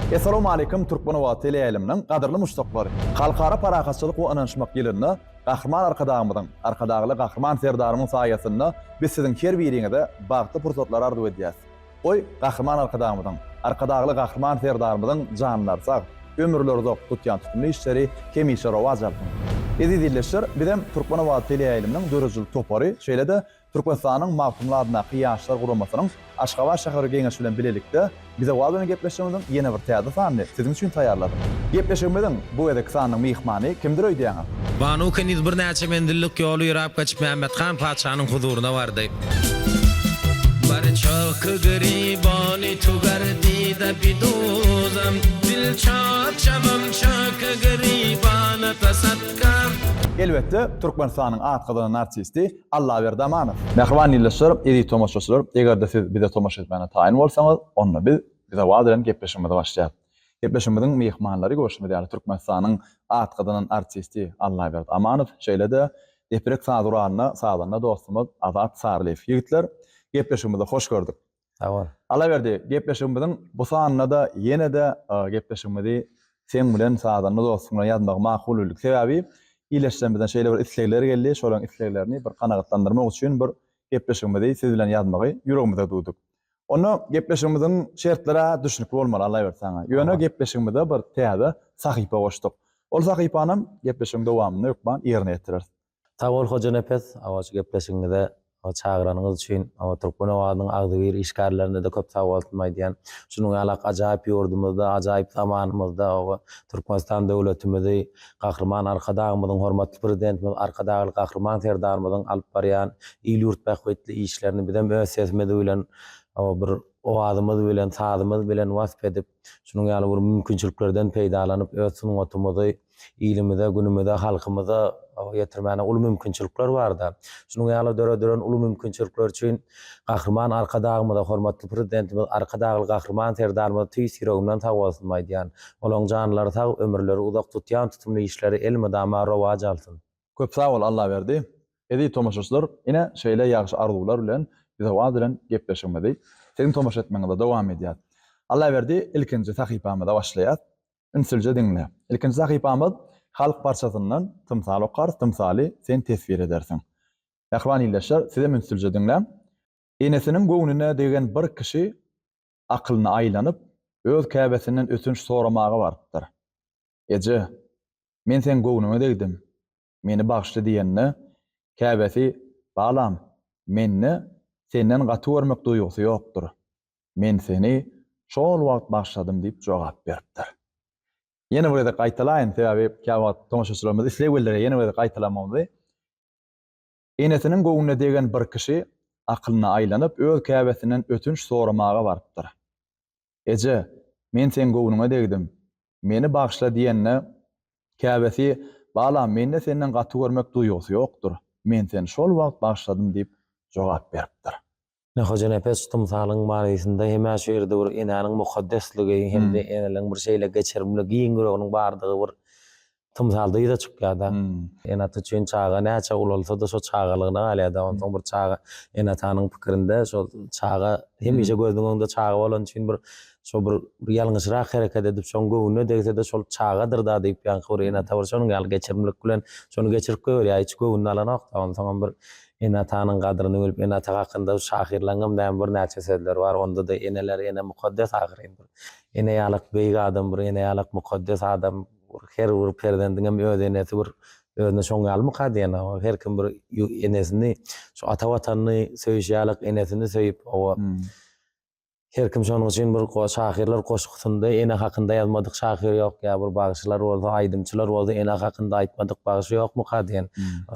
Essalawmaleýkim Türkmen owazy teleýaýlymynyň gadyrly muşdaklary! Halkara parahatçylyk we ynanyşmak ýylynda Gahryman Arkadagymyzyň, Arkadagly Gahryman Serdarymyň saýasynda biz siziň her biriňize bagtly pursatlary arzuw edýäs. Goý, Gahryman Arkadagymyzyň, Arkadagly Gahryman Serdarymyzyň janlary sag, ömürleri uzak, tutýan tutumly işleri hemişe rowaç alsyn! Eziz ildeşler, bizem Türkmen owazy teleýaýlymynyň döredijilik topary, şeýle-de Türkmenistanyň Magtymguly adyndaky Ýaşlar guramasynyň Aşgabat şäher Geňeşi bilen bilelikde Bize waz bilen gepleşigimiziň ýene bir täze sanyny siziň üçin taýýarladyk. Gepleşigimiziň bu gezekki sanynyň myhmany kimdir öýdýäňiz? Banu keniz birnäçe menzillik ýoly ýöräp geçip Mämmet han patyşanyň huzuryna bardy. Bar çaky gribany tu gerdide biduzam, Dil çak çabam çaky gribana tasatkam. Elbetde, Türkmenistanyň at gazanan artisti Allaberdi Amanow. Mähriban ildeşler, eziz tomaşaçylar, eger-de siz bize tomaşa etmäne taýyn bolsaňyz, onda biz Bize waz bilen gepleşigimizi başlaýarys. Gepleşigimiziň myhmanlary görşümiz ýaly Türkmenistanyň at gazanan artisti Allaberdi Amanow, şeýle-de deprek saz guralynda sazanda dostumyz Azat Sarlyýew. Ýigitler, gepleşigimize hoş gördük. Sag bol. Allaberdi, gepleşigimiziň bu sanynda-da ýene-de gepleşigimizi seň bilen, sazanda dostuň bilen ýazmagy makul bildik. Sebäbi ildeşlerimizden şeýle bir islegler geldi, şolaryň isleglerini bir kanagatlandyrmak üçin bir gepleşigimizi siz bilen ýazmagy ýüregimize düwdük. Onda gepleşigimiziň şertleri-ä düşnükli bolmaly, Allaberdi saňa. Ýöne gepleşigimize bir täze sahypa goşduk. Ol sahypanam gepleşigiň dowamynda hökman ýerine ýetireris. Sag bol Hojanepes, hawa şu gepleşigiňize çagyranyňyz üçin, hawa Türkmen owazynyň agzybir işgärlerine-de köp sag bolsun aýdýan. Şunuň ýalak ajaýyp ýurdumyzda, ajaýyp zamanymyzda, hawa Türkmenistan döwletimizi Gahryman Arkadagymyzyň, hormatly Prezidentimiz Arkadagly Gahryman Serdarymyzyň alyp barýan il-ýurt bähbitli işlerini bizem öz sesimiz bilen, hawa bir owazymyz bilen, sazymyz bilen wasp edip, şunuň ýaly bir mümkinçiliklerden peýdalanyp öz sungatymyzy ilimize, günümize, halkymyza ýetirmäne uly mümkinçilikler barda. Şunuň ýaly döredilen uly mümkinçilikler üçin Gahryman Arkadagymyza, hormatly Prezidentimiz Arkadagly Gahryman Serdarymyza tüýs ýüregimden sag bolsun aýdýan. Olaň janlary sag, ömürleri uzak, tutýan tutumly işleri elmydama rowaç alsyn. Köp sag bol Allaberdi. Eziz tomaşaçylar ine şeýle ýagşy arzuwlar bilen bize waz bilen gepleşigimizi siziň tomaşa etmegiňizde dowam edýäs. Allaberdi ilkinji sahypamyza başlaýas. Ünsülje diňle. Ilkinji sahypamyz Halk parçasyndan tymsal okarys, tymsaly sen teswir edersiň. Mähriban ildeşler, sizem ünsülje diňläň. Enesiniň göwnüne degen bir kişi akylyna aýlanyp, öz käbesinden ötünç soramaga barypdyr. Eje, men seň göwnüňe degdim, meni bagyşla diýende, käbesi, Balam, mende senden gaty görmek duýgusy ýokdur. Men seni şol wagt bagyşladym diýip jogap beripdir. Ýene bir gezek gaýtalaýyn, sebäbi käwagt tomaşaçylarymyz isleg bildirýär ýene bir gezek gaýtalamagymyzy. Enesiniň göwnüne degen bir kişi akylyna aýlanyp, öz käbesinden ötünç soramaga barypdyr. Eje, men seň göwnüňe degdim. Meni bagyşla diýende, käbesi, Balam, mende senden gaty görmek duýgusy ýokdur. Men seni şol wagt bagyşladym diýip jogap beripdir. Ine, Hojanepes şu tymsalyň manysynda hem-ä şu ýerde bir enäniň mukaddesligi hem-de eneleriň bir şeýle geçirimli, giň ýüreginiň bardygy bir tymsalda ýüze çykýar-da. Ene-ata üçin çaga näçe ulalsa-da şo çagalygyna galýar-da. Onsoň bir çaga ene-atanyň pikirinde şo çaga hemişe gözüniň öňünde çaga bolany üçin bir şo bir ýalňyşrak hereket edip şoň göwnüne degse-de şol çagadyr-da diýip ýaňky bir ene-ata bir şonuň ýaly geçirimlilik bilen şony geçirip goýberýär. Hiç göwnüne alanok-da. Onsoňam bir Ene-atanyň gadryny bilip, ene-ata hakynda şahyrlaryňam näme birnäçe sözleri bar. Onda-da eneler ene mukaddes ahyryn bir. Ene ýalak beýik adam bir, ene ýalak mukaddes adam bir. Her bir perzendiňem öz enesi bir özüne şoň ýalymyka diýen hawa. Her kim bir enesini, şu ata watanyny söýüşi ýalak enesini söýüp hawa. Her kim şonuň üçin bir şahyrlar goşgusynda ene hakynda ýazmadyk şahyr ýok ýa bir bagşylar bolsa, aýdymçylar bolsa ene hakynda aýtmadyk bagşy ýokmuka diýen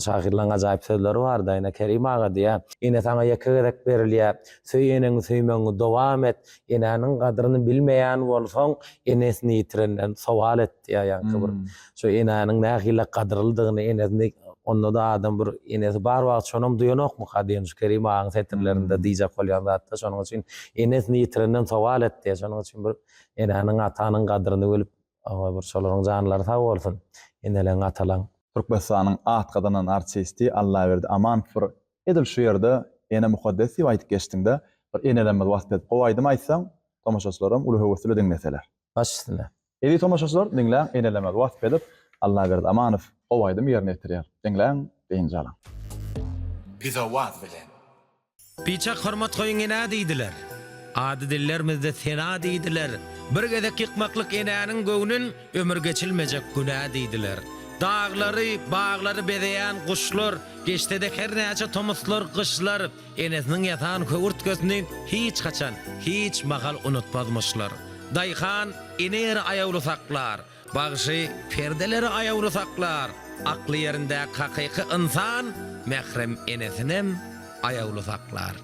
şahyrlaryň ajaýyp sözleri bar-da. Ine Kerim aga diýýär, Ene saňa ýeke gezek berilýär. Söý eneňi söýmegiňi dowam et. Enäniň gadryny bilmeýän bolsaň, enesini ýitirenden sowal et diýýär ýaňky bir Şu enäniň nähili gadyrlydygyny, enesini onda-da adam bir enesi bar wagt şonam duýanokmyka diýen şu Kerim agaň setirlerinde diýjek bolýan zatda. Şonuň üçin enesini ýitirenden sowal et diýýär. Şonuň üçin bir enäniň, atanyň gadryny bilip, bir şolaryň janlary sag bolsun, eneleň, atalaň. Türkmenistanyň at gazanan artisti Allaberdi Amanow bir edil şu ýerde Ene mukaddes diýip aýdyp geçdiňde, bir enelerimizi wasp edip gowy aýdym aýtsaň, tomaşaçylaram uly höwes bilen diňleseler. Baş üstüne. Eziz tomaşaçylar, diňläň, enelerimizi wasp edip, Allaberdi Amanow gowy aýdym ýerine ýetirýär. Diňläň, dynç alyň. Bize waz bilen. Biçak hormat goýuň enä diýdiler. Ady dillermizde sena diýdiler. Bir gezek ýykmaklyk enäniň göwnün ömür geçilmejek günä diýdiler. Daglary, baglary bezeýän guşlar, geçse-de her näçe tomuslar, gyşlar, enesiniň ýasan höwürtgesini hiç haçan, hiç mahal unutmazmyşlar. Daýhan ene ýeri aýawly saklar, bagşy perdeleri aýawly saklar, akly ýerindäki hakyky ynsan mährem enesinem aýawly saklar.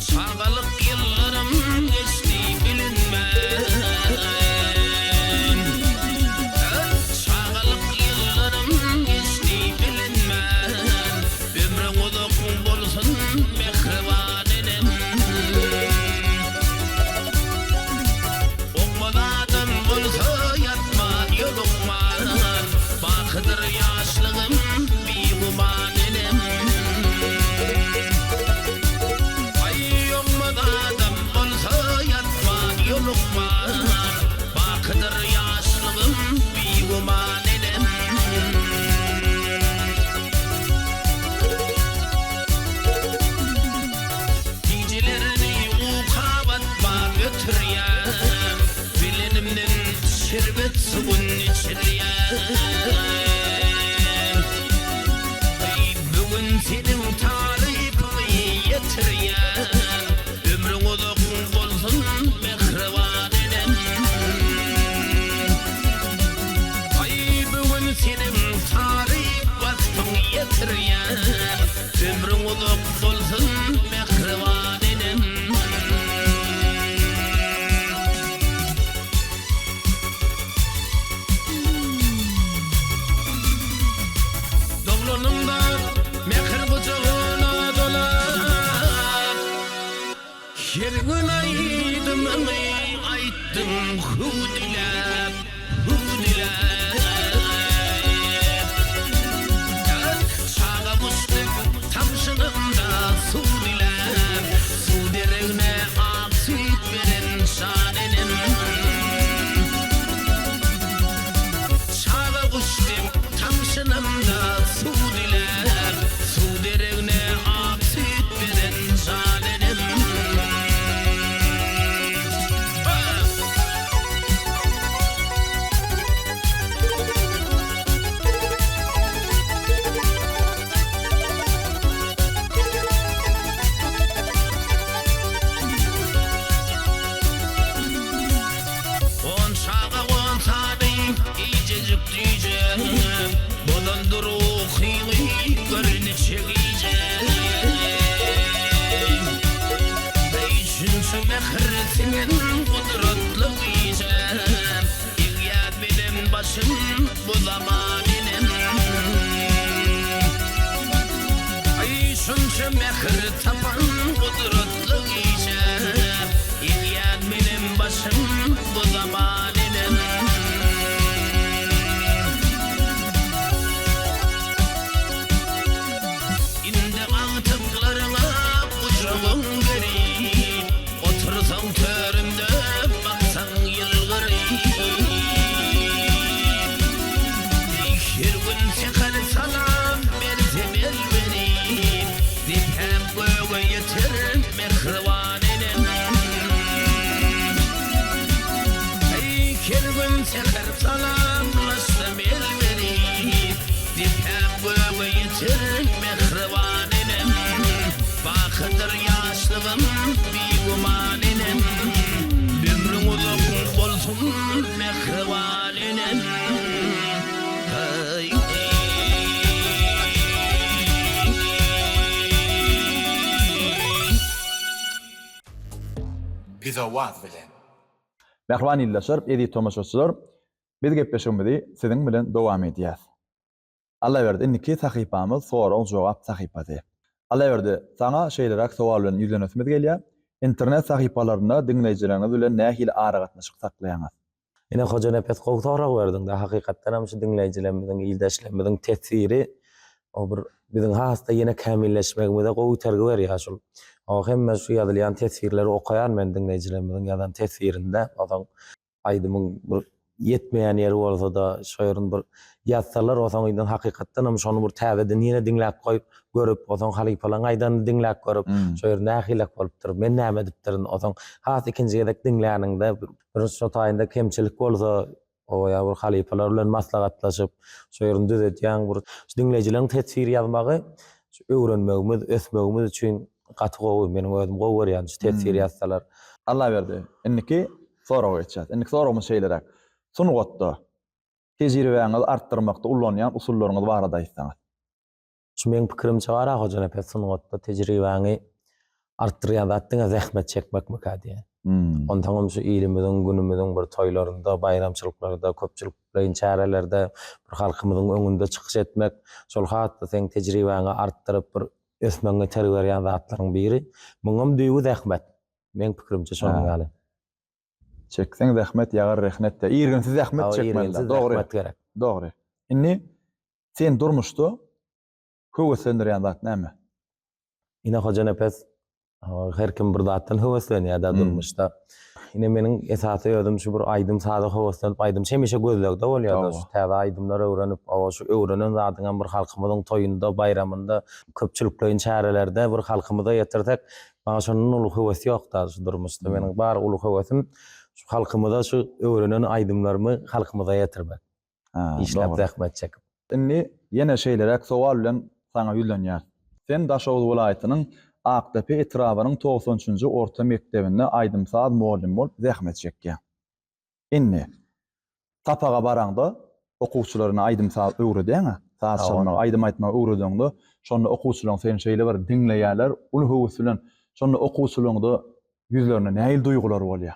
Çagalyk ýyllarym geçdi bilinmän Çagalyk ýyllarym geçdi bilinmän Ömrüň uzak bolsun mähriban enem. Oňmaz adam bolsa ýatman ýolukman, Bakydyr ýaşlygym bigüman enem. Aý, oňmaz adam bolsa ýatman ýolukman, Bakydyr ýaşlygym bigüman enem. Gijelerini uka batman ötürýän, Bilenimden şerbet suwun içirýän. Eý, bu gün seniň tarypyňy ýetirýän, Ömrüň uzak bolsun, mähriban enem. Aý, bu gün seniň taryp waspyň ýetirýän, Ömrüň uzak bolsun, mähriban enem. Doglanymda mähir gujagyna dolap, Her gün aýdymymy aýtdym hüwdüläp, hüwdüläp. Çaga guş dek tamşanamda suw diläp, Suw deregne ak süýt beren şan enem. Çaga guş dek tamşanamda suw diläp, Suw deregne ak süýt beren jan enem. On çaga on sany eýjejik jüýje, Bozandyr ukyňy gör niçe gije. Eý, şunça mähir siňen gudratly gije, Egýär menen başyn bu zaman enem. Eý, şunça mähir tapan gudratly gije, Egýär menem başyn bu zaman enem. Indi agtyklaryňa gujagyň gerip, Otursaň törümde baksaň ýylgyryp. Her gün säher salam bersem el berip, Depäm göge ýeter mähriban enem. Her gün säher salamlaşsam el berip, Depäm göge ýeter mähriban enem. Bakydyr ýaşlygym bigüman enem. Ömrüň uzak bolsun mähriban enem. Bize waz bilen. Mähriban ildeşler, eziz tomaşaçylar, biz gepleşigimizi siziň bilen dowam edýäs. Allaberdi, indiki sahypamyz sorag-jogap sahypasy. Allaberdi, saňa şeýleräk sowal bilen ýüzlenesimiz gelýär. Internet sahypalarynda diňleýjileriňiz bilen nähili aragatnaşyk saklaýaňyz? Ine Hojanepes gowy sorag berdiňdä hakykatdanam şu diňleýjilerimiziň ildeşlerimiziň teswiri o bir biziň hasda ýene kämilleşmegimize gowy itergi berýär şul. O hemme şu ýazylýan teswirleri okaýan men diňleýjilerimiziň ýazan teswirinde onsoň aýdymyň bir ýetmeýän ýeri bolsa-da, şo ýerini bir ýazsalar, onsoň ýene hakykatdanam şony bir täzeden ýene diňläp goýup, görüp, onsoň halypalaryň aýdanyny diňläp görüp, şo ýeri nähilek bolupdyr, men näme edipdirin, onsoň has ikinji gezek diňläniňde bir şo taýynda kemçilik bolsa, o ýa bir halypalar bilen maslahatlaşyp, şo ýerini düzedýäň, bir şu diňleýjileriň teswir ýazmagy şu öwrenmegimiz, ösmegimiz üçin Gaty gowy meniň özüm gowy görýän şu teswir ýazsalar. Allaberdi, indiki soraga geçýäs. Indiki soragymyz şeýleräk. Sungatda tejribäňizi artdyrmakda ullanýan usullaryňyz barada aýtsaňyz. Şu meň pikirimçe bar-a Hojanepes sungatda tejribäňi artdyrýan zat diňe zähmet çekmekmikä diýýän. Onsoňam şu ilimiziň, günümiziň bir toýlarynda, baýramçylyklarda, köpçülikleýin çärelerde bir halkymyzyň öňünde çykyş etmek şol hat-da seň tejribäňi artdyryp bir ösmegiňe itergi berýän zatlaryň biri. Muňam düýbi zähmet. Meň pikirimçe şonuň ýaly. Çekseň zähmet ýagar rehnet diýýär. Irginsiz zähmet çekmeli. Dogry. Zähmet gerek. Dogry. Indi seni durmuşda höweslendirýän zat näme? Ine Hojanepes Her kim bir zatdan höweslenýär-dä durmuşda. Ine meniň esasy özüm şu bir aýdym-saza höweslenip, aýdymçy hemişe gözlegde bolýar-da, şu täze aýdymlar öwrenip, hawa şu öwrenen zadyňam bir halkymyzyň toýunda, baýramynda, köpçülikleýin çärelerde bir halkymyza ýetirsek, maňa şondan uly höwes ýok-da şu durmuşda. Meniň bar uly höwesim şu halkymyza şu öwrenen aýdymlarymy halkymyza ýetirmek. Işläp zähmet çekip. Indi ýene şeýleräk sowal bilen saňa ýüzlenýäris. Sen Daşoguz welaýatynyň Akdepe etrabynyň 90 üçünji orta mekdebinde aýdym-saz mugallymy bolup zähmet çekýäň. Indi, sapaga baraňda okuwçylaryna aýdym-saz öwredýäň-ä, saz çalmagy, aýdym aýtmagy öwredeňde, şonda okuwçylaryň seni şeýle bir diňleýärler, uly höwes bilen. Şonda okuwçylaryňda ýüzlerinde nähili duýgular bolýar?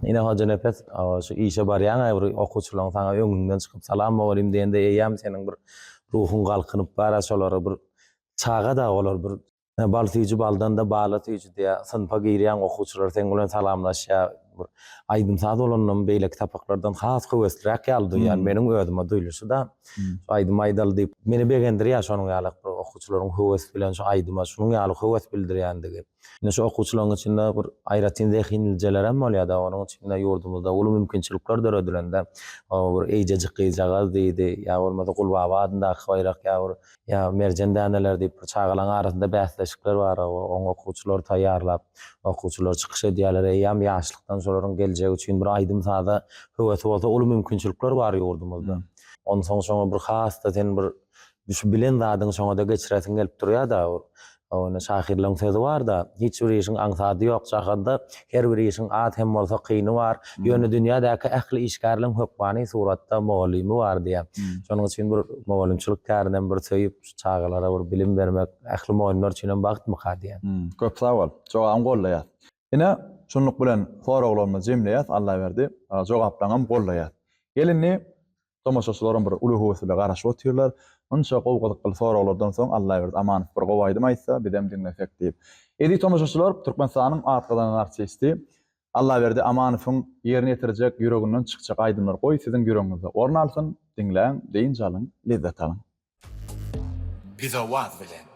Ine Hojanepes, şu işe barýaň-aý bir okuwçylaryň saňa öňüňden çykyp salam mugallym diýende eýýäm seniň bir ruhuň galkynyp bar-a şolara bir çaga-da olar bir bal süýji baldan-da bala süýji diýýär. Synpa girýäň okuwçylar seň bilen salamlaşýar. Bir aýdym-saz bolandam beýleki sapaklardan has höwesliräk ýaly duýýan meniň özüme duýluşy-da. Şu aýdym aýdaly diýip meni begendirýär şonuň ýaly bir okuwçylaryň höwes bilen şu aýdyma şunuň ýaly höwes bildirýändigi. Ine şu okuwçylaryň içinde bir aýratyn zehinlijelerem bolýar-da, onuň üçin-de ýurdumyzda uly mümkinçilikler döredilende, bir eýjejik gyzjagaz diýdi, ýa bolmasa Gulbaba adyndaky baýrak, ýa bir ýa Merjen däneleri diýip bir çagalaryň arasynda bäsleşikler bar, oňa okuwçylary taýýarlap, okuwçylar çykyş edýärler, eýýäm ýaşlykdan şolaryň geljegi üçin bir aýdym-saza höwesi bolsa uly mümkinçilikler bar ýurdumyzda. Onsoň şoňa bir has-da sen bir Şu bilen zadyňy şoňa-da geçiresiň gelip durýar-da. Ony şahyrlaryň sözi bar-da, Hiç bir işiň aňsady ýok jahanda, her bir işiň az hem bolsa kyny bar. Ýöne dünýädäki ähli işgärleň hökmany suratda mugallymy bar diýýär. Şonuň üçin bir mugallymçylyk kärinem bir söýüp, şu çagalara bir bilim bermek ähli mugallymlar üçinem bagtmyka diýýän. Köp sag bol. Jogabyňy goldaýas. Ine, şunluk bilen soraglarymyzy jemleýäs, Allaberdi. Jogaplaryňam goldaýas. Gel indi Tomaşaçylaram bir uly höwes bile garaşyp otyrlar. Munça gowy gyzykly soraglardan soň Allaberdi Amanow bir gowy aýdym aýtsa, bizem diňlesek diýip. Eziz tomaşaçylar, Türkmenistanyň at gazanan artisti Allaberdi Amanowyň ýerine ýetirjek ýüreginden çykjak aýdymlary goý siziň ýüregiňizde orun alsyn, diňläň, dynç alyň, lezzet alyň. Bizowaz bilen.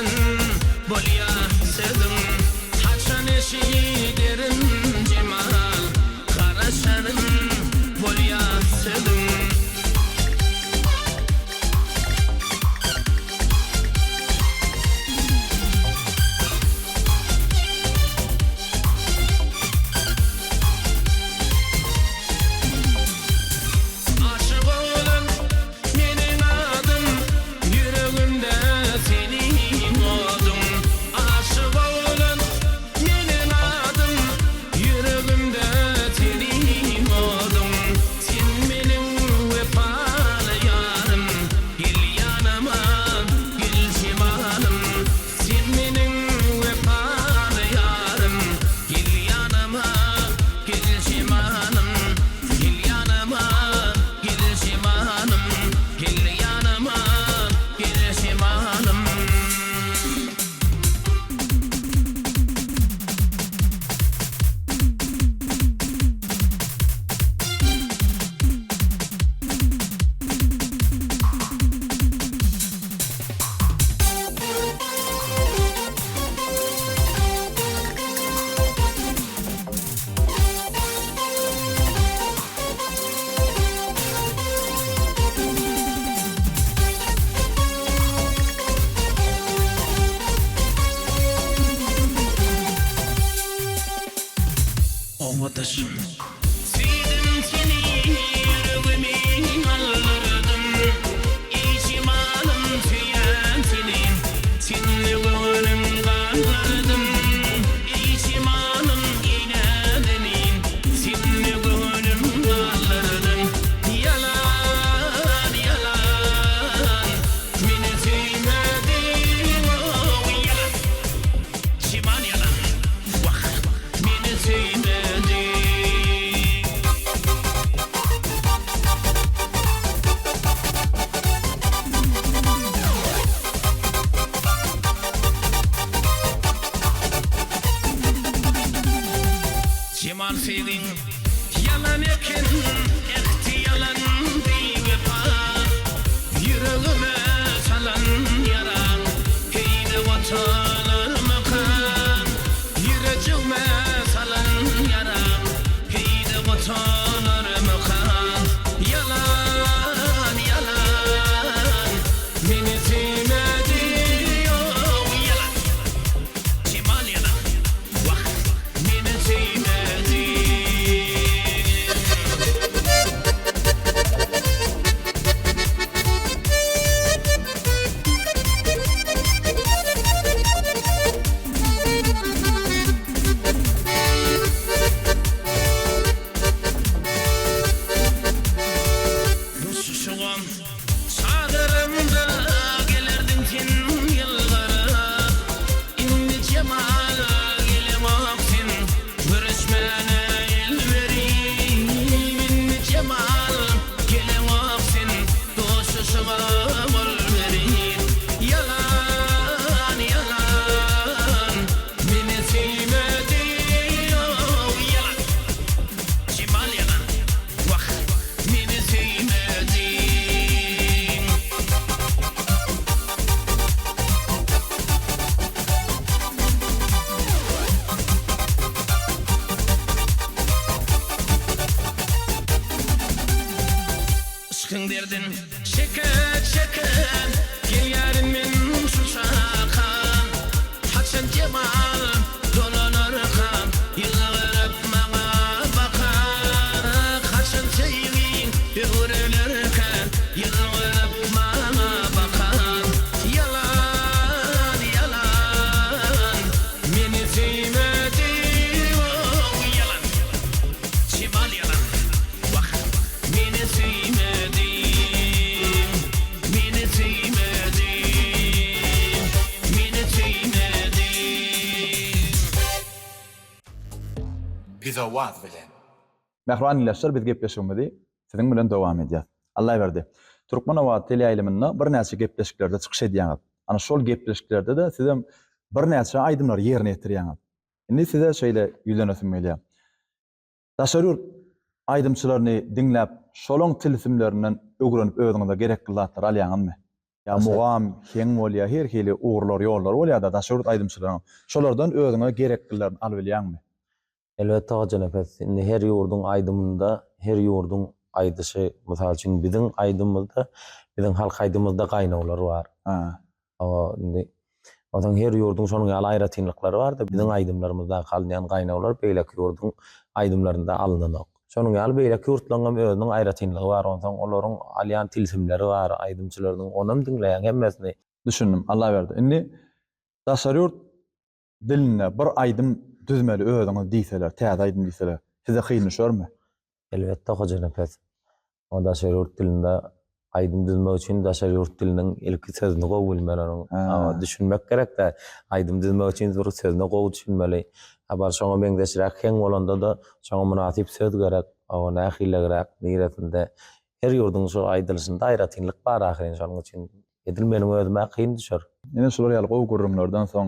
Garaşaryn bolýa sözüň Haçan eşiderin Jemal Garaşaryn bolýa sözüň. Aşyk oglan meniň adym Ýüregimde seniň oduň Aşyk oglan meniň adym Ýüregimde seniň oduň Sen meniň wepaly ýarym Gel ýanyma gel jemalym Sen meniň wepaly ýarym Gel ýanyma gel jemalym Gel ýanyma gel jemalym Gel ýanyma gel jemalym. Obadaşym. Söýdüm seni ýüregimi aldyrdyň Eý jemalym söýýän seni Sende göwnüm galdyrdyň Eý jemalym eý näzenin Sende göwnüm galdyrdyň Ýalan ýalan Meni söýmediň ow ýalan Jemal ýalan Wah meni söýmediň. Jemal söýgiň ýalan eken ähti ýalan biwepa Ýüregime salan ýaraň heýde gutararmykan Ýürejigme salan ýaraň heýde gutararmykan Ýalan ýalan meni söýmedi ýok ýalan Jemal ýalan wah meni söýmedi. Duşuşygam çagyramda gelerdiň sen ýylgyryp Indi Jemala geleňok sen görüşmäne el berip Indi Jemal geleňok sen duşuşyga gol berip Ýalan ýalan meni söýmedi ow ýalan Jemal ýalan wah meni söýmediň. Yşkyň derdin çeke çeke gelýärin men şu çaka Haçan Jemal dolanarkam ýylgyryp maňa bakar Haçan söýgiň öwrülerkä ýylgyryp maňa bakar Ýalan ýalan meni söýmedi ow ýalan Jemal ýalan wah meni söýmedi Meni söýmedi Meni söýmedi. Bizowaz bilen. Mähriban ildeşler biz gepleşigimizi siziň bilen dowam edýäs. Allaberdi, Türkmen owazy teleýaýlymynda birnäçe gepleşiklerde çykyş edýäňiz. Ana şol gepleşiklerde-de sizem birnäçe aýdymlary ýerine ýetirýäňiz. Indi size şeýle ýüzlenesim gelýär. Daşary ýurt aýdymçylaryny diňläp şolaň tilsimlerinden öwrenip özüňize gerekli zatlary alýaňyzmy? Ýa mugam, heň bolýar, her hili ugurlar, ýollar bolýar-da daşary ýurt aýdymçylaryň. Şolardan özüňe gereklilerini alybilýäňmi? Elbetde Hojanepes, indi her ýurduň aýdymynda her ýurduň aýdyşy, mysal üçin biziň aýdymymyzda, biziň halk aýdymymyzda gaýnawlar bar. Ha. Hawa, indi onsoň her ýurduň şonuň ýaly aýratynlyklary bar-da, biziň aýdymlarymyzdaky alynýan gaýnawlar beýleki ýurduň aýdymlarynda alynanok. Şonuň ýaly beýleki ýurtlaryň hem özüniň aýratynlygy bar, onsoň olaryň alýan tilsimleri bar, aýdymçylarynyň, onam diňleýäň hemmesini. Düşündim, Allaberdi. Indi daşary ýurt dilinde bir aýdym düzmeli özüňiz diýseler, täze aýdym diýseler, size kyn düşermi? Elbetde Hojanepes. O daşary ýurt dilinde aýdym düzmek üçin daşary ýurt diliniň ilki sözüni gowy bilmeli onuň. Hawa, düşünmek gerek-dä. Aýdym düzmek üçin bir sözüne gowy düşünmeli. Habar şoňa meňzeşräk heň bolanda-da şoňa mynasyp söz gerek. Hawa, nähiliräk, niresinde. Her ýurduň şu aýdylyşynda aýratynlyk bar ahyryn, şonuň üçin edil meniň özüme kyn düşer. Ine şular ýaly gowy gürrüňlerden soň,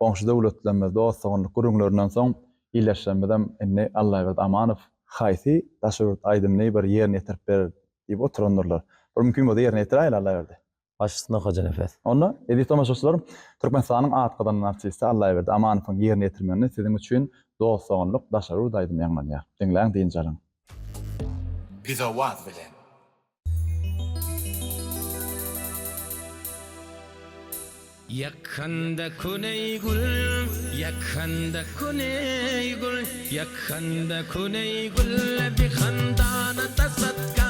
goňşy döwletlerimiz, dost-doganlyk gürrüňlerinden soň ildeşlerimizem indi Allaberdi Amanow haýsy daşary ýurt aýdymyny bir ýerine ýetirip berer diýip oturandyrlar. Bir mümkin bolsa ýerine ýetiräýeli Allaberdi. Baş üstüne Hojanepes. Onda, eziz tomaşaçylarym, Türkmenistanyň at gazanan artisti Allaberdi Amanowyň ýerine ýetirmeginde siziň üçin dost-doganlyk daşary ýurt aýdymy ýaňlanýar. Diňläň, dynç alyň. Bizowaz bilen. Ýakanda köneý gül, ýakanda köneý gül, Ýakanda köneý gül bihandana tasatka,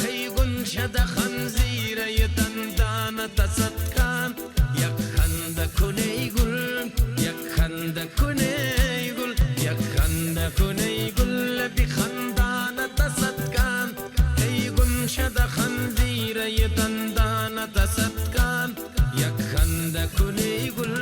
Heý gunçada hanzire dandana tasatka. Ýakanda köneý gül, ýakanda köneý gül, Ýakanda köneý gül bihandana tasatka, Heý gunçada hanzire dandana tasatka. Ýakanda köneý gül.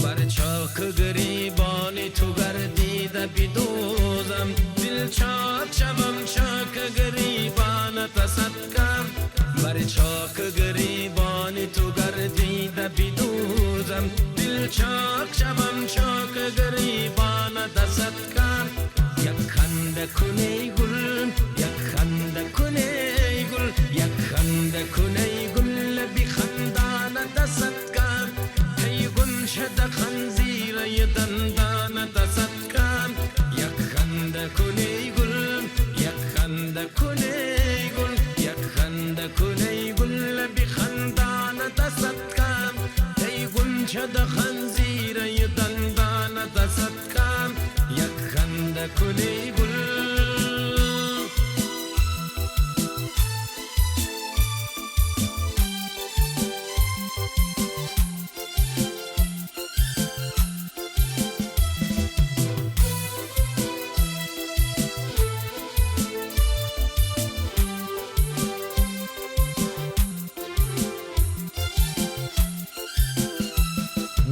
Bar çaky gribany tu gerdide biduzam Dil çak çabam çaky gribana tasatkam Bar çaky gribany tu gerdide biduzam Dil çak çabam çaky gribana tasatkam Ýakanda köneý gül, ýakanda köneý gül, Ýakanda köneý gül bihandana tasatkam Heý gunçada hanziraýy dandana tasatkam Ýakanda köneý gül, ýakanda köneý gül, Ýakanda köneý gül bihandana tasatkam Heý gunçada hanziraýy dandana tasatkam Ýakanda köneý gül.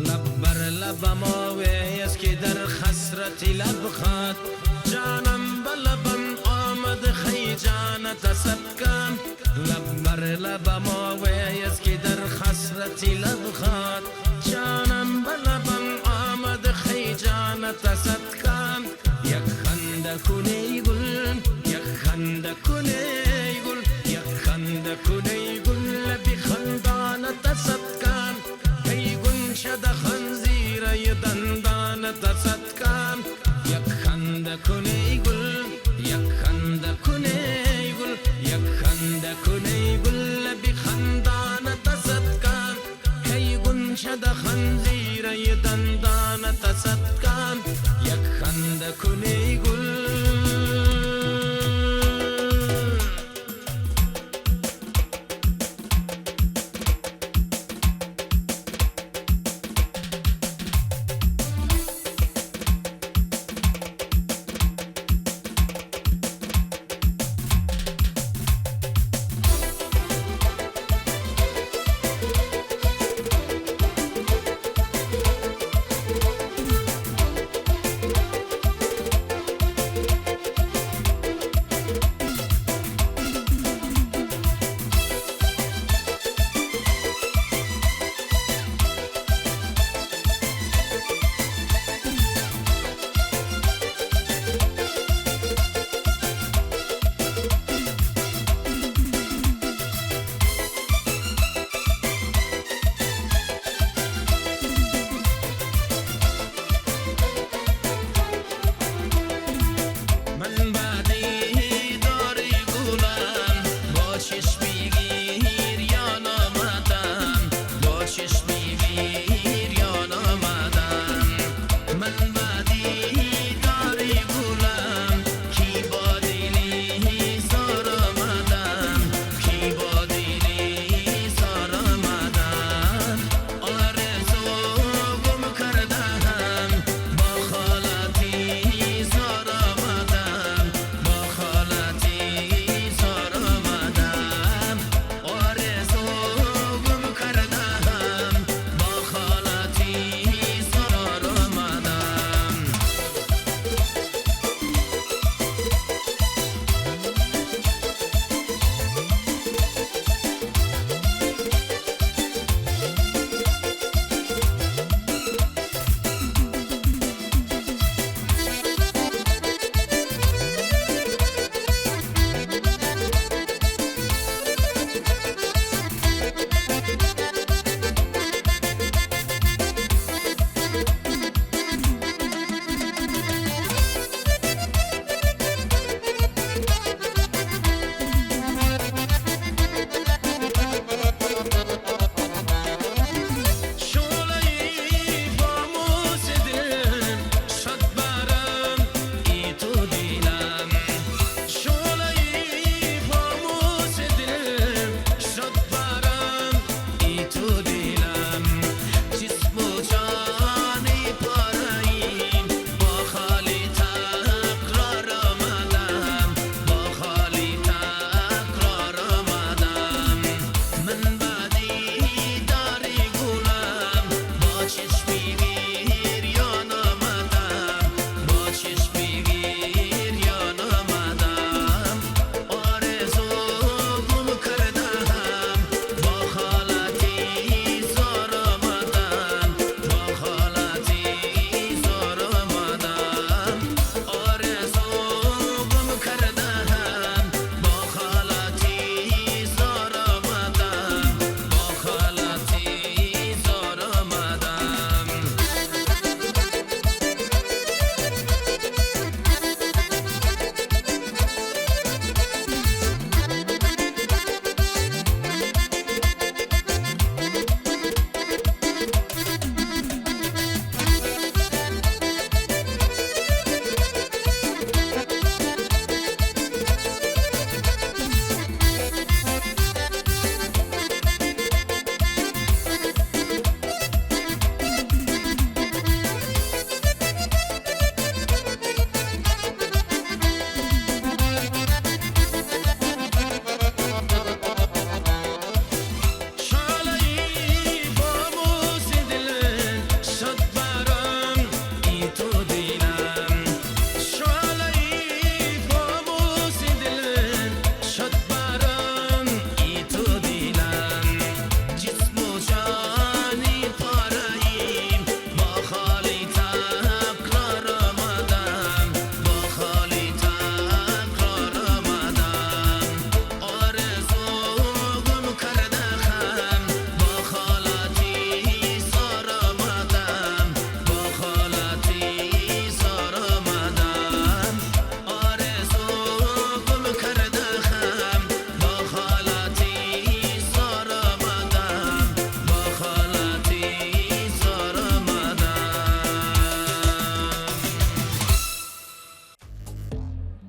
Lab bar labam oweýes gider hasraty labhat Janam ba labam amad heýjana tasatkam Lab bar labam oweýes gider hasraty labhat Janam ba labam amad heýjana tasatkam Ýakanda küneý gül, ýakanda küneý gül, Ýakanda küneý gül bihandana tasatkam Heý gunçada hanziraýy dandana tasatkam Ýakanda küneý gül, ýakanda küneý gül, Ýakanda küneý gül bihandana tasatkam Heý gunçada hanziraýy dandana tasatkam Ýakanda küneý gül.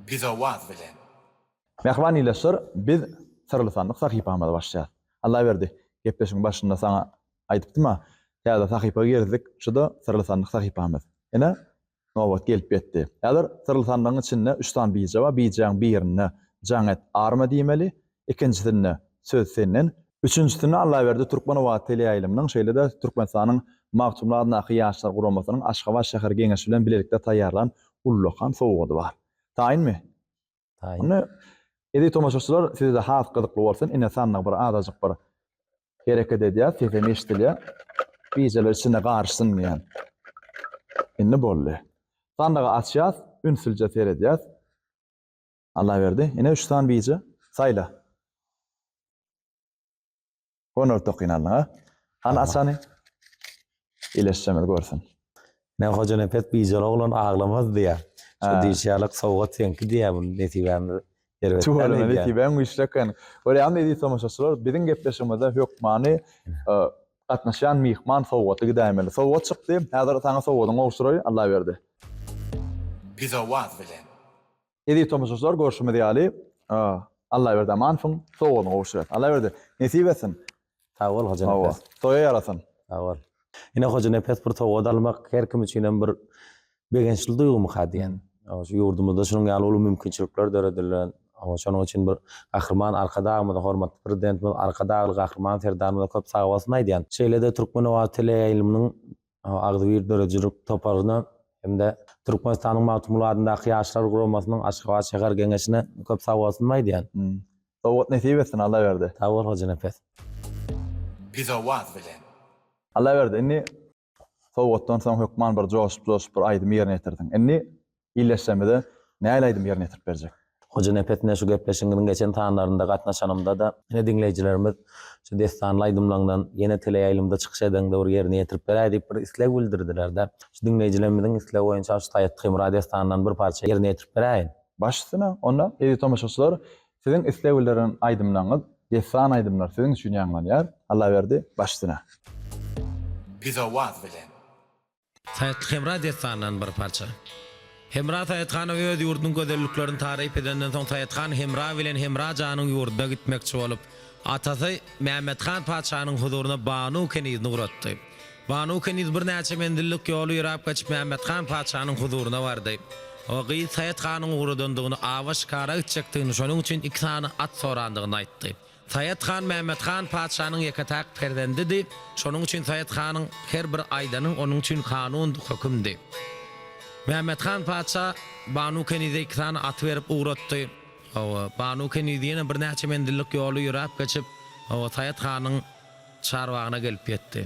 Bizowaz bilen. Mähriban ildeşler, biz Syrly sandyk sahypamyza başlaýas. Allaberdi, gepleşigiň başynda saňa aýdypdym-a, täze sahypa girdik, şu-da Syrly sandyk sahypamyz. Ine, nobat gelip ýetdi. Häzir Syrly sandygyň içinde üç sany bije bar, bijäň birinde Jaň et, arma diýmeli, ikinjisinde Söz senden, üçünjisinde Allaberdi Türkmenobat teleýaýlymynyň, şeýle-de Türkmenistanyň Magtymguly adyndaky Ýaşlar guramasynyň Aşgabat şäher Geňeşi bilen bilelikde taýýarlan ullakan sowgady bar. Taýynmy? Taýyn. Onda eziz tomaşaçylar size-de has gyzykly bolsun, ine sandygy bir azajyk bir hereket edýär, sesem eşidilýär. Bijeler içinde garyşsyn diýen. Indi boldy. Sandygy açýas, ünsülje seredýäs. Allaberdi, ine üç sany bije, saýla. Honor tokyn aldyň a. Hany açany. Ileşjemiz görsün. Ne Hojanepes bijel oglan aglamaz diýýär. Şu diýşi ýalyk sowgat seňki diýýär bu nesibämiz erbet däl Tüweleme nesibäň güýçli eken. Görýäňmi eziz tomaşaçylar biziň gepleşigimize hökmany gatnaşýan myhman sowgatly gidäýmeli. Sowgat çykdy. Häzir saňa sowgadyňy gowşuraý Allaberdi. Bizowaz bilen. Eziz tomaşaçylar görşümiz ýaly Allaberdi Amanowyň sowgadyny gowşurýas. Allaberdi, nesip etsin. Sag bol Hojanepes. Toýa ýarasyn. Sag bol. Ine Hojanepes bir sowgat almak her kim üçin hem bir begençli duýgumyka diýen. Şu ýurdumyzda şunuň ýaly uly mümkinçilikler döredilen. Şonuň üçin bir Gahryman Arkadagymyza, hormatly Prezidentimiz Arkadagly Gahryman Serdarymyza köp sag bolsun aýdýan. Şeýle-de Türkmenobat teleýaýlymynyň Agzybir döredijilik toparyna hem-de Türkmenistanyň Magtymguly adyndaky Ýaşlar guramasynyň Aşgabat şäher Geňeşine köp sag bolsun aýdýan. Sowgat nesip etsin Allaberdi. Sag bol Hojanepes. Bizowaz bilen. Allaberdi indi sowgatdan soň hökman bir joşup joşup bir aýdym ýerine ýetirdiň. Indi Illeşsemize nähili aýdym ýerine ýetirip berjek? Hojanepes ine şu gepleşigiňiziň geçen sanlarynda gatnaşanymda-da ine diňleýjilerimiz şu dessanly aýdymlaňdan ýene teleýaýlymda çykyş edeňde bir ýerine ýetirip beräý diýip bir isleg bildirdiler-de. Şu diňleýjilerimiziň islegi boýunça şu Saýat Hemra dessanyndan bir parça ýerine ýetirip beräýin. Baş üstüne, onda eziz tomaşaçylar siziň isleg bildiren aýdymlaňyz dessan aýdymlar siziň üçin ýaňlanýar. Allaberdi baş üstüne. Bizowaz bilen. Saýatly Hemra dessanyndan bir parça. Hemra Saýat hana öz ýurdunyň gözelliklerini taryp edenden soň Saýat han Hemra bilen Hemra janyň ýurduna gitmekçi bolup, atasy Mämmet han patyşanyň huzuryna Banu kenizini ugratdy. Banu keniz birnäçe menzillik ýoly ýöräp geçip Mämmet han patyşanyň huzuryna bardy. O gyz Saýat hanyň ugradandygyny, awa-şikara gitjekdigini, şonuň üçin iki sany at sorandygyny aýtdy. Saýat han Mämmet han patyşanyň ýeke-täk perzendidi, şonuň üçin Saýat hanyň her bir aýdany onuň üçin kanundy, hökümdi. Mämmet han patyşa Banu kenize iki sany aty berip ugratdy. Hawa, Banu keniz ýene birnäçe menzillik ýoly ýöräp geçip, hawa, Saýat hanyň çarbagyna gelip ýetdi.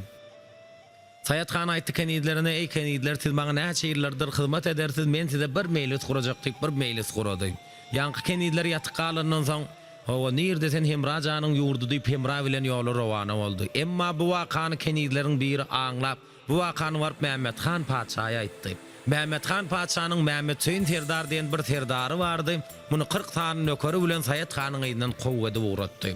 Saýat han aýtdy kenizlerine, Eý, kenizler, siz maňa näçe ýyllardyr hyzmat edersiz, men size bir meýlis gurajak diýip, bir meýlis gurady. Ýaňky kenizler ýatyp galandan soň, Hawa, nirde sen Hemra janyň ýurdy diýip, Hemra bilen ýola rowana boldy. Emma bu wakany kenizleriň biri aňlap, bu wakany baryp Mämmet han patyşaýa aýtdy. Mämmet han patyşanyň Mämmetsöýün serdar diýen bir serdary bardy, muny 40 sany nökeri bilen Saýat hanyň yzyndan kowgy edip ugratdy.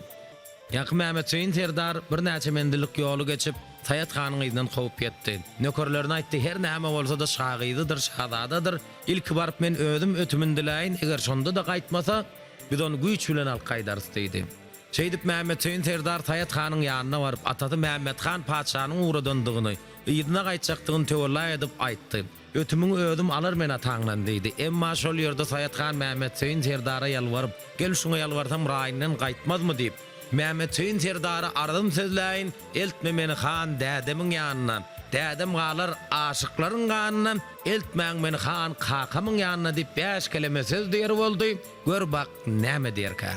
Ýaňky Mämetsöýün serdar birnäçe menzillik ýoly geçip, Saýat hanyň yzyndan kowup ýetdi. Nökerlerine aýtdy, Her näme bolsa-da şa gyzydyr, şazadadyr, ilki baryp men özüm ötümini diläýin, eger şonda-da gaýtmasa, biz ony güýç bilen alyp gaýdarys diýdi. Şeýdip Mämmetsöýün serdar Saýat hanyň ýanyna baryp, atasy Mämmet han patyşanyň ugradandygyny, yzyna gaýtjakdygyny töwella edip aýtdy. Ötümiňi özüm alar men ataňdan diýdi. Emma şol ýerde Saýat han Mämmetsöýün serdara ýalbaryp, Gel şuňa ýalbarsam raýyndan gaýtmazmy diýip, Mämmetsöýün serdara arzym sözläýin, Eltme meni han dädemiň ýanyna, dädem galar aşyklaryň ganyna, eltmäň meni han kakamyň ýanyna diýip bäş keleme söz diýer boldy, gör bak näme diýerkä.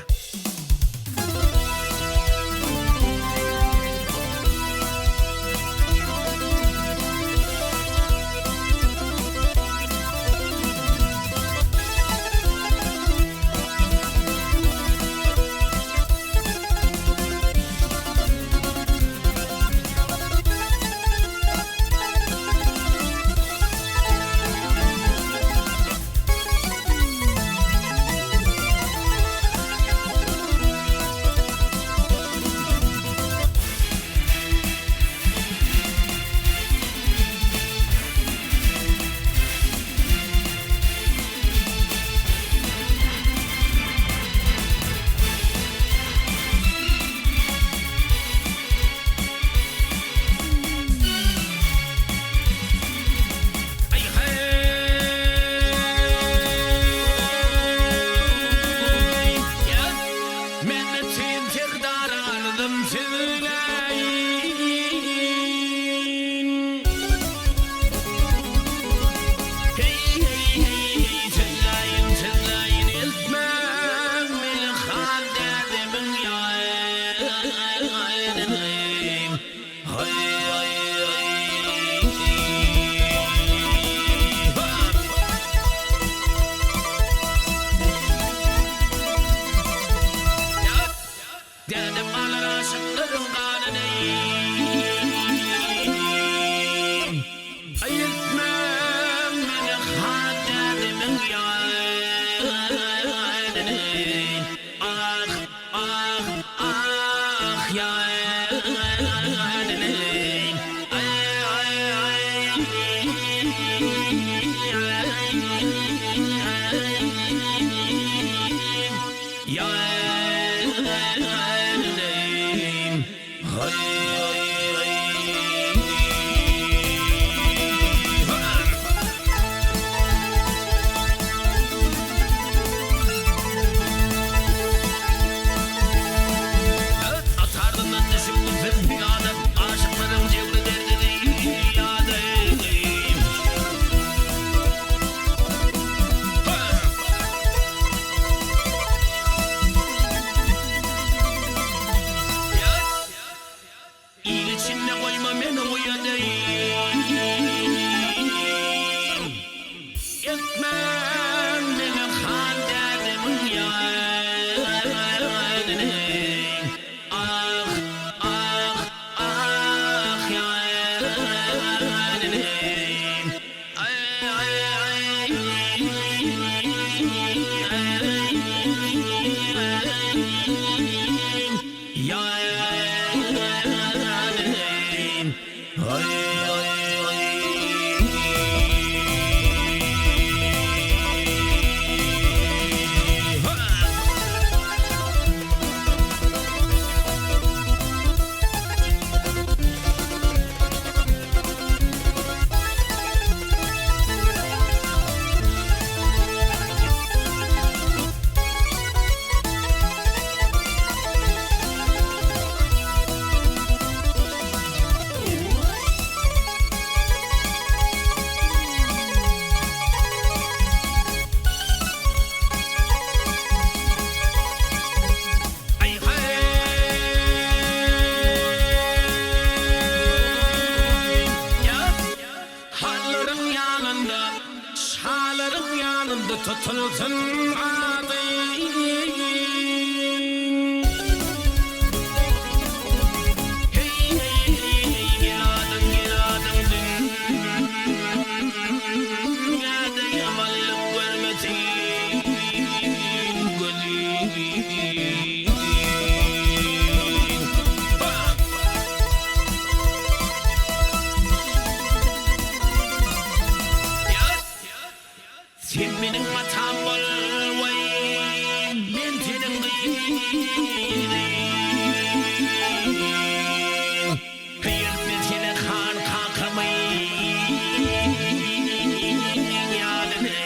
Tutulsyn adyň. Heý, heý, heý, heý, gel adyň, gel adyň Dünýäde ýamanlyk görmesin gözüň. Sen meniň atam bol, waý, men seniň gyzyň. Eltmesene han kakamyň ýanyny.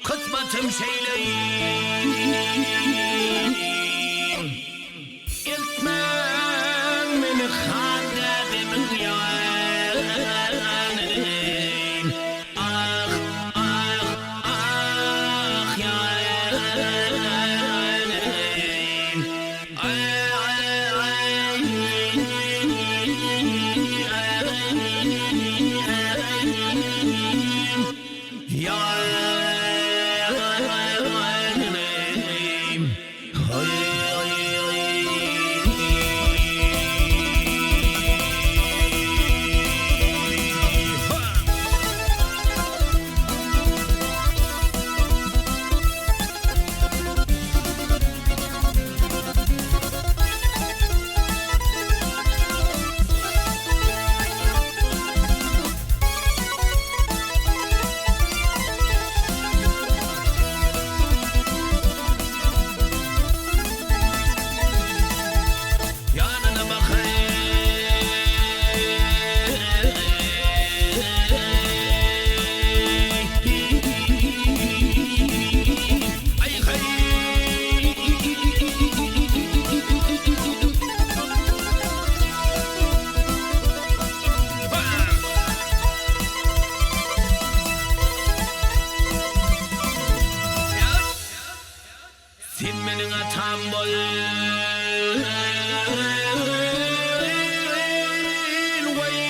Kysmatym şeýle Eltmäň meni han dädemiň ýanyna Ah, ah, ah ýanyna Ýanyna bakaý. Aý haý. Sen meniň atam bol Waý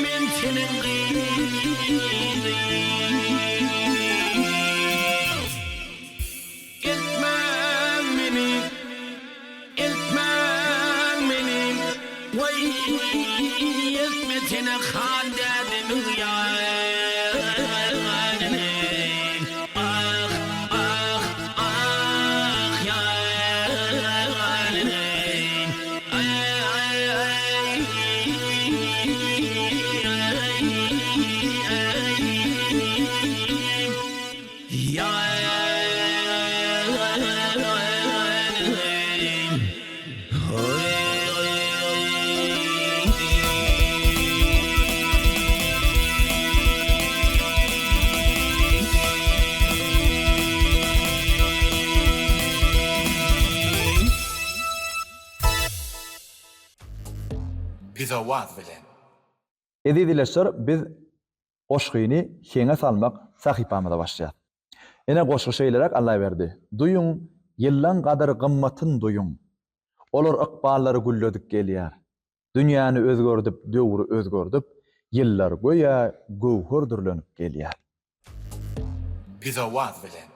men seniň gyzyň Eltmäň meni Eltmäň meni Waý eltmesene han dädemiň ýanyna Ah ah ah ýanyna Aý aý aý Pizowaz bilen. Eziz ildeşler biz goşgyny heňe salmak sahypamyza başlaýas. Ine goşgy şeýleräk Allaberdi. Duýuň, ýyllaň gadyr gymmatyn duýuň. Olar ykballary gülledip gelýär. Dünýäni özgerdip, döwri özgerdip, ýyllar göýä göwher dürlenip gelýär. Pizowaz bilen.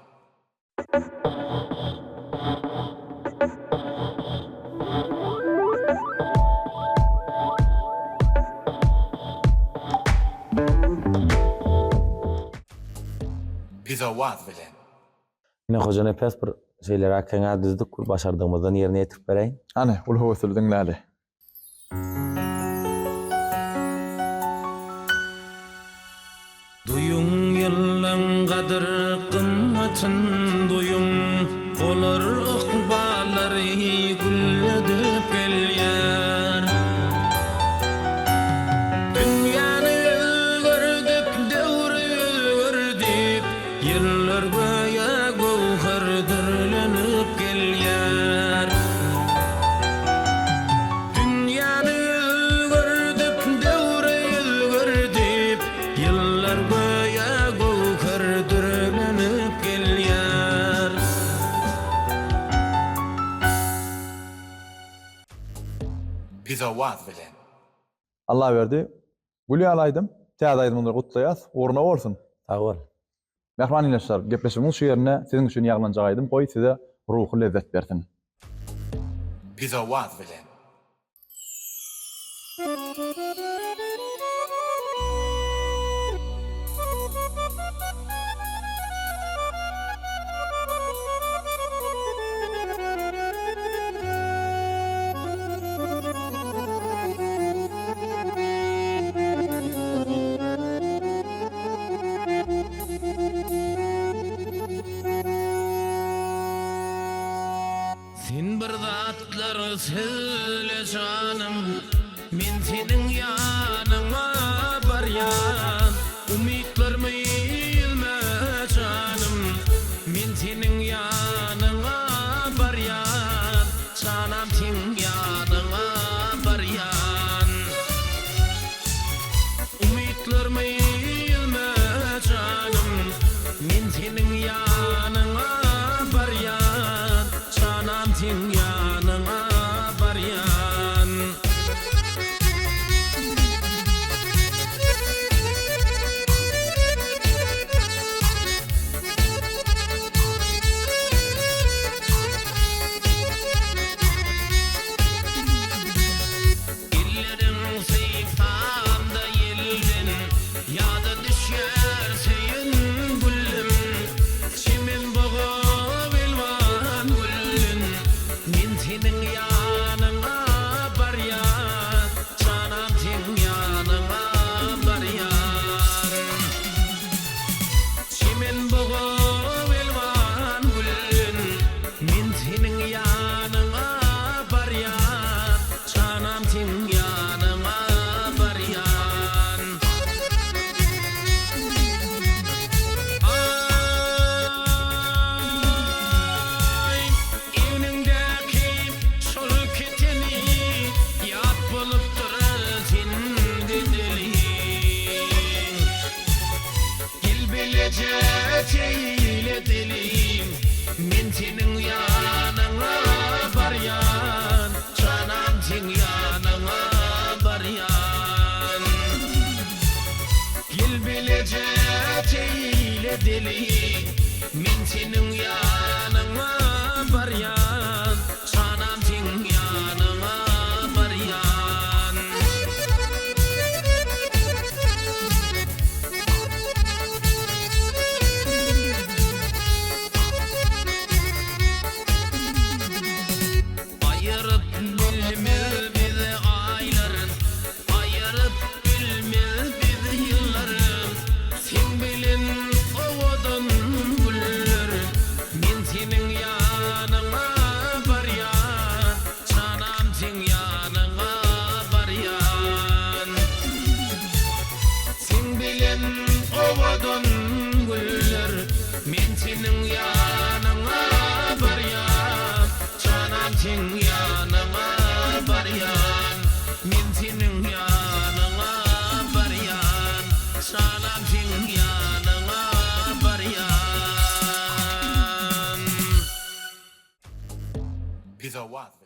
Pizowaz bilen. Ine Hojanepes bir. Şeýleräk heňä düzdük, bir başardygymyzdan ýerine ýetirip beräýin. Hany, uly höwes bilen diňläli. Duýuň ýyllaň gadyr gymmatyn duýuň, Olar ykballary gülledip gelýär. Dünýäni özgerdip, döwri özgerdip, Ýyllar göýä göwher dürlenip gelýär. Dünýäni özgerdip, döwri özgerdip, Ýyllar göýä göwher dürlenip gelýär. Pizowaz bilen. Allaberdi, gül ýaly aýdym. Täze aýdymyňyzy gutlaýas. Ugruna bolsun. Sag bol. Mähriban ildeşler, gepleşigimiň şu ýerinde siziň üçin ýaglanjak aýdym goý size ruhy lezzet bersin. Pizowaz bilen. Sen bir zatlar söyle janym Men seniň ýanyňa barýan Umytlarymy üzme janym Men seniň ýanyňa barýan Janam seň ýanyňa barýan Umytlarymy üzme janym Men seniň ýanyňa barýan Janam seň ýanyňa barýan. Elleriň sypanda ýelden Ýada düşýär söýen güllüm Çemen boga elwan gülden Men seniň ýanyňa barýan Janam seň ýanyňa barýan Çemen boga elwan gülden Men seniň ýanyňa barýan Janam seň ýanyňa barýan. Aý, egniňdäki şol keteni Ýat bolupdyr sende diliň. Gel bileje seýil edeliň, Men seniň ýanyňa barýan, Janam seň ýanyňa barýan. Gel bileje seýil edeliň, Men seniň ýanyňa barýan, Janam seň ýanyňa barýan. Aýyryp bilmez bizi aýlar, Aýyryp bilmez bizi ýyllar. Seň bilen owadan güller, Men seniň ýanyňa barýan, Janam seň ýanyňa barýan. Seň bilen owadan güller, Men seniň ýanyňa barýan, Janam seň ýanyňa barýan. Men seniň ýanyňa barýan, Janam seň ýanyňa barýan. Pizowaz.